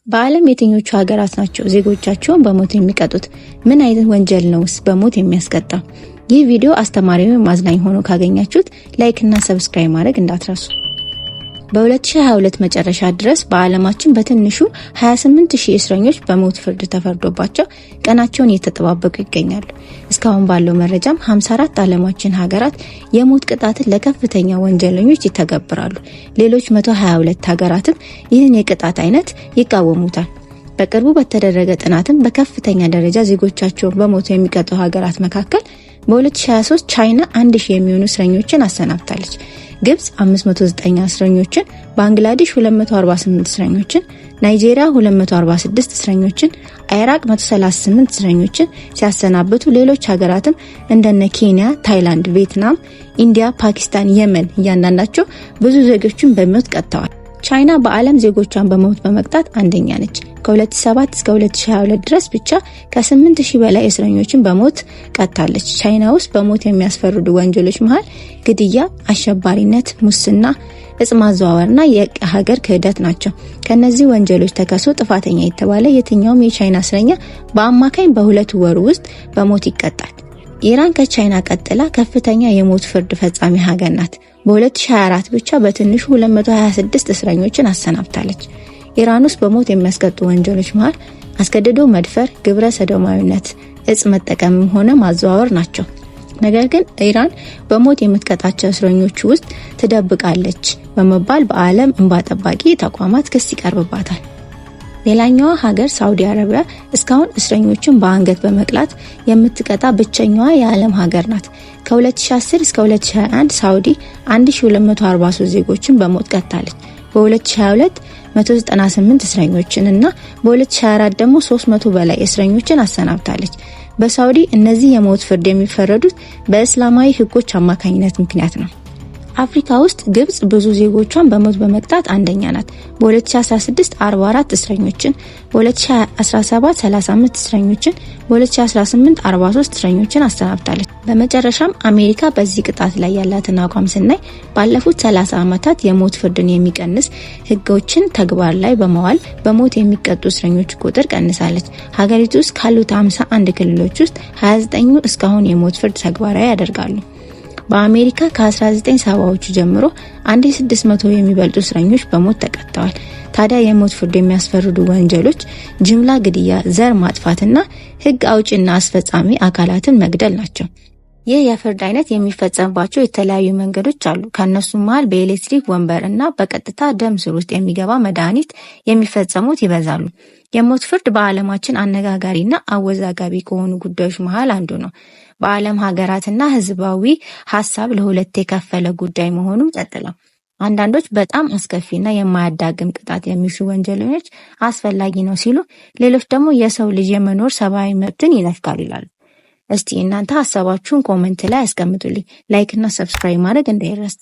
በዓለም የትኞቹ ሀገራት ናቸው ዜጎቻቸውን በሞት የሚቀጡት? ምን አይነት ወንጀል ነውስ በሞት የሚያስቀጣ? ይህ ቪዲዮ አስተማሪ ወይም አዝናኝ ሆኖ ካገኛችሁት like እና subscribe ማድረግ እንዳትረሱ። በ2022 መጨረሻ ድረስ በዓለማችን በትንሹ 28,000 እስረኞች በሞት ፍርድ ተፈርዶባቸው ቀናቸውን እየተጠባበቁ ይገኛሉ። እስካሁን ባለው መረጃም 54 ዓለማችን ሀገራት የሞት ቅጣትን ለከፍተኛ ወንጀለኞች ይተገብራሉ። ሌሎች 122 ሀገራትም ይህን የቅጣት አይነት ይቃወሙታል። በቅርቡ በተደረገ ጥናትም በከፍተኛ ደረጃ ዜጎቻቸውን በሞት የሚቀጡ ሀገራት መካከል በ2023 ቻይና 1000 የሚሆኑ እስረኞችን አሰናብታለች። ግብጽ 509 እስረኞችን፣ ባንግላዴሽ 248 እስረኞችን፣ ናይጄሪያ 246 እስረኞችን፣ ኢራቅ 138 እስረኞችን ሲያሰናብቱ ሌሎች ሀገራትም እንደነ ኬንያ፣ ታይላንድ፣ ቪየትናም፣ ኢንዲያ፣ ፓኪስታን፣ የመን እያንዳንዳቸው ብዙ ዜጎችን በሞት ቀጥተዋል። ቻይና በዓለም ዜጎቿን በሞት በመቅጣት አንደኛ ነች። ከ2007 እስከ 2022 ድረስ ብቻ ከ8000 በላይ እስረኞችን በሞት ቀጥታለች። ቻይና ውስጥ በሞት የሚያስፈርዱ ወንጀሎች መሃል ግድያ፣ አሸባሪነት፣ ሙስና፣ እጽ ማዘዋወርና የሀገር ክህደት ናቸው። ከነዚህ ወንጀሎች ተከሶ ጥፋተኛ የተባለ የትኛውም የቻይና እስረኛ በአማካኝ በ2 ወር ውስጥ በሞት ይቀጣል። ኢራን ከቻይና ቀጥላ ከፍተኛ የሞት ፍርድ ፈጻሚ ሀገር ናት። በ2024 ብቻ በትንሹ 226 እስረኞችን አሰናብታለች። ኢራን ውስጥ በሞት የሚያስቀጡ ወንጀሎች መሃል አስገድዶ መድፈር፣ ግብረ ሰዶማዊነት፣ እጽ መጠቀምም ሆነ ማዘዋወር ናቸው። ነገር ግን ኢራን በሞት የምትቀጣቸው እስረኞች ውስጥ ትደብቃለች በመባል በዓለም እንባ ጠባቂ ተቋማት ክስ ይቀርብባታል። ሌላኛዋ ሀገር ሳውዲ አረቢያ እስካሁን እስረኞችን በአንገት በመቅላት የምትቀጣ ብቸኛዋ የዓለም ሀገር ናት። ከ2010 እስከ 2021 ሳውዲ 1243 ዜጎችን በሞት ቀጥታለች። በ2022 198 እስረኞችን እና በ2024 ደግሞ 300 በላይ እስረኞችን አሰናብታለች። በሳውዲ እነዚህ የሞት ፍርድ የሚፈረዱት በእስላማዊ ሕጎች አማካኝነት ምክንያት ነው። አፍሪካ ውስጥ ግብጽ ብዙ ዜጎቿን በሞት በመቅጣት አንደኛ ናት። በ2016 44 እስረኞችን፣ በ2017 35 እስረኞችን፣ በ2018 43 እስረኞችን አሰናብታለች። በመጨረሻም አሜሪካ በዚህ ቅጣት ላይ ያላትን አቋም ስናይ ባለፉት 30 ዓመታት የሞት ፍርድን የሚቀንስ ሕጎችን ተግባር ላይ በመዋል በሞት የሚቀጡ እስረኞች ቁጥር ቀንሳለች። ሀገሪቱ ውስጥ ካሉት 51 ክልሎች ውስጥ 29ኙ እስካሁን የሞት ፍርድ ተግባራዊ ያደርጋሉ። በአሜሪካ ከ1970ዎቹ ጀምሮ 1600 የሚበልጡ እስረኞች በሞት ተቀጥተዋል። ታዲያ የሞት ፍርድ የሚያስፈርዱ ወንጀሎች ጅምላ ግድያ፣ ዘር ማጥፋትና ሕግ አውጪና አስፈጻሚ አካላትን መግደል ናቸው። ይህ የፍርድ አይነት የሚፈጸምባቸው የተለያዩ መንገዶች አሉ። ከእነሱም መሃል በኤሌክትሪክ ወንበር እና በቀጥታ ደም ስር ውስጥ የሚገባ መድኃኒት የሚፈጸሙት ይበዛሉ። የሞት ፍርድ በዓለማችን አነጋጋሪና አወዛጋቢ ከሆኑ ጉዳዮች መሃል አንዱ ነው። በዓለም ሀገራትና ህዝባዊ ሀሳብ ለሁለት የከፈለ ጉዳይ መሆኑም ቀጥሏል። አንዳንዶች በጣም አስከፊና የማያዳግም ቅጣት የሚሹ ወንጀለኞች አስፈላጊ ነው ሲሉ፣ ሌሎች ደግሞ የሰው ልጅ የመኖር ሰብአዊ መብትን ይነፍጋል ይላሉ። እስቲ እናንተ ሀሳባችሁን comment ላይ አስቀምጡልኝ። Like እና subscribe ማድረግ እንዳይረሳ።